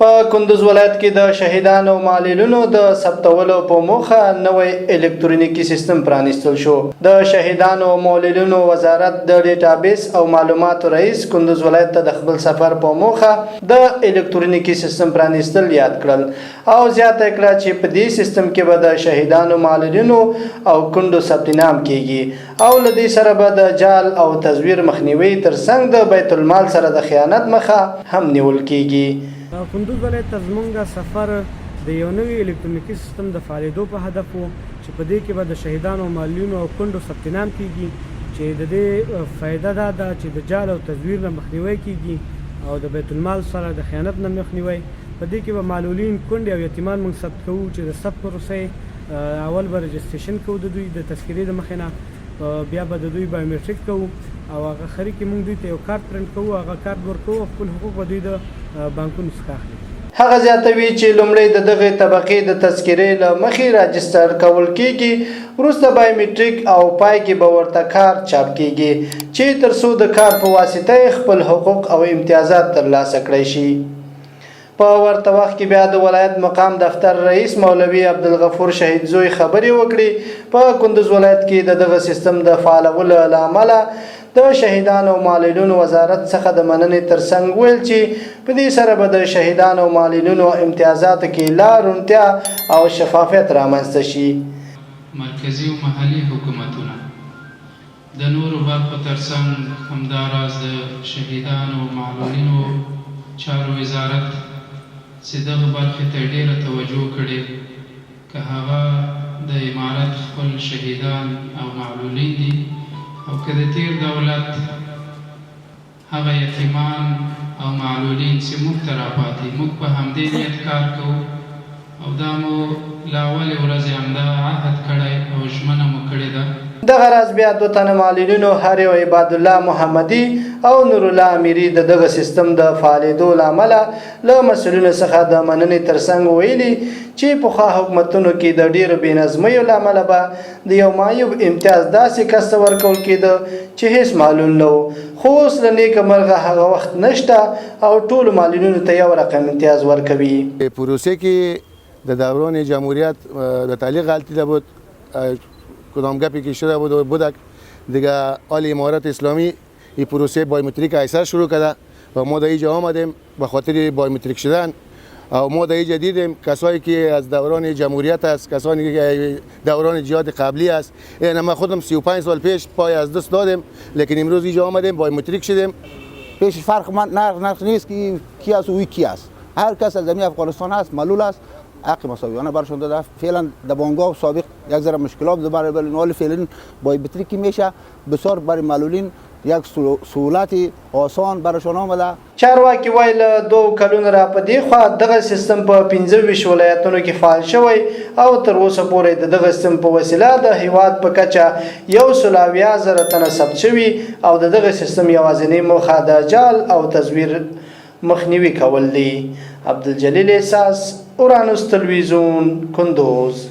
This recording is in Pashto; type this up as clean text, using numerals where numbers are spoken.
په کندوز ولایت کې د شهیدانو او معلولینو د ثبتولو په موخه نوی الکترونیکي سیستم پرانیستل شو. د شهیدانو او معلولینو وزارت د ډیټابیس او معلوماتو رئیس کندوز ولایت ته د خپل سفر په موخه د الکترونیکي سیستم پرانیستل یاد کړل او زیاته یې کړه چې په دې سیستم کې به د شهیدانو، معلولینو او کونډو ثبت نام کیږي او له دې سره به د جعل او تزویر مخنیوي ترڅنګ د بیت المال سره د خیانت مخه هم نیول کیږي. کندوز ولایت ته زمونږ سفر د یو نوي الکترونیکي سیستم د فعالیدو په هدف وو چې په دې کې به د شهیدانو، معلولینو او کونډو ثبت نام کیږي چې د دې فایده دا ده چې د جعل او تزویر نه مخنیوی کیږي او د بیت المال سره د خیانت نه مخنیوی. په دې کې به معلولین، کونډې او یتیمان مونږ ثبت کوو چې د ثبت پروسه یې اول به رجسټریشن کوو د دوی د تذکرې د مخې نه، بیا به د دوی بایومټریک کوو او هغه خري کې مونږ دوی ته یو کارت پرنټ کوو، هغه کارت به ورکوو او خپل حقوق به دوی د بانکونو څخه اخلي. هغه زیاتوي چې لومړی د دغې طبقې د تذکرې له مخې راجستر کول کېږي، وروسته بایومټریک او پای کې به ورته کارت چاپ کېږي چې تر څو د کارت په واسطه یې خپل حقوق او امتیازات ترلاسه کړای شي. په ورته وخت کې بیا د ولایت مقام دفتر رئیس مولوي عبدالغفور شهیدزوی خبرې وکړې، په کندوز ولایت کې د دغه سیستم د فعالولو له امله د شهیدانو او معلولینو وزارت څخه د مننې ترڅنګ وویل چې په دې سره به د شهیدانو او معلولینو امتیازاتو کې لا روڼتیا او شفافیت رامنځته شي. مرکزي او محلي حکومتونه د نورو برخو ترڅنګ همداراز د شهیدانو او معلولینو چارو وزارت چې دغه برخې ته یې ډېره توجه کړې، که هغه د امارت خپل شهیدان او معلولین دي او که د تېر دولت هغه یتیمان او معلولین چې موږ ته راپاتې، موږ په همدې نیت کار کوو او دا مو له اولې ورځې همدا عهد کړی او ژمنه مو کړې ده. دغه راز بیا دوه تنه معلولینو هر یو عبادالله محمدي او نورالله امیري د دغه سیستم د فعالېدو له امله له مسؤلینو څخه د مننې ترڅنګ ویلي چې پخوا حکومتونو کې د ډېرو بې نظمیو له امله به د یو معیوب امتیاز داسې کس ته ورکول کېده چې هېڅ معلول نه و، خو اوس له نېکه مرغه هغه وخت نشته او ټولو معلولینو ته یو رقم امتیاز ورکوي. پروسه که در دوران جمهوریت در تعلیق غلطیده بود، کدام گپی که شده بود و بودک دیگه، حال امارت اسلامی این پروسه بایومتریک ایسر شروع کرده و ما در اینجا آمدیم به خاطر بایومتریک شدن او ما در اینجا دیدیم کسایی که از دوران جمهوریت است، کسانی که دوران جهاد قبلی است. یعنی ما خودم 35 سال پیش پای از دست دادیم، لیکن امروز اینجا آمدیم، بایومتریک شدیم. پیش فرق من نرخ نیست که کی است و اوی کی است. هر کس از زمین افغانستان است، معلول است، حق مساویانه برشان داده. فعلا در بانگاه سابق یک ذره مشکلات بود برای حال، فعلا بایومتریک میشه، بسیار برای معلولین یک سهولت آسان برشان آمده. چارواکي وايي، له دوو کلونو را په دې خوا دغه سیستم په 25 ولایتونو کې فعال شوی او تر اوسه پورې د دغه سیستم په وسیله د هیواد په کچه 170,000 تنه ثبت شوي او د دغه سیستم یوازینۍ موخه د جعل او تزویر مخنیوي کول دي. عبدالجلیل احساس، اورانوس تلویزیون، کندوز.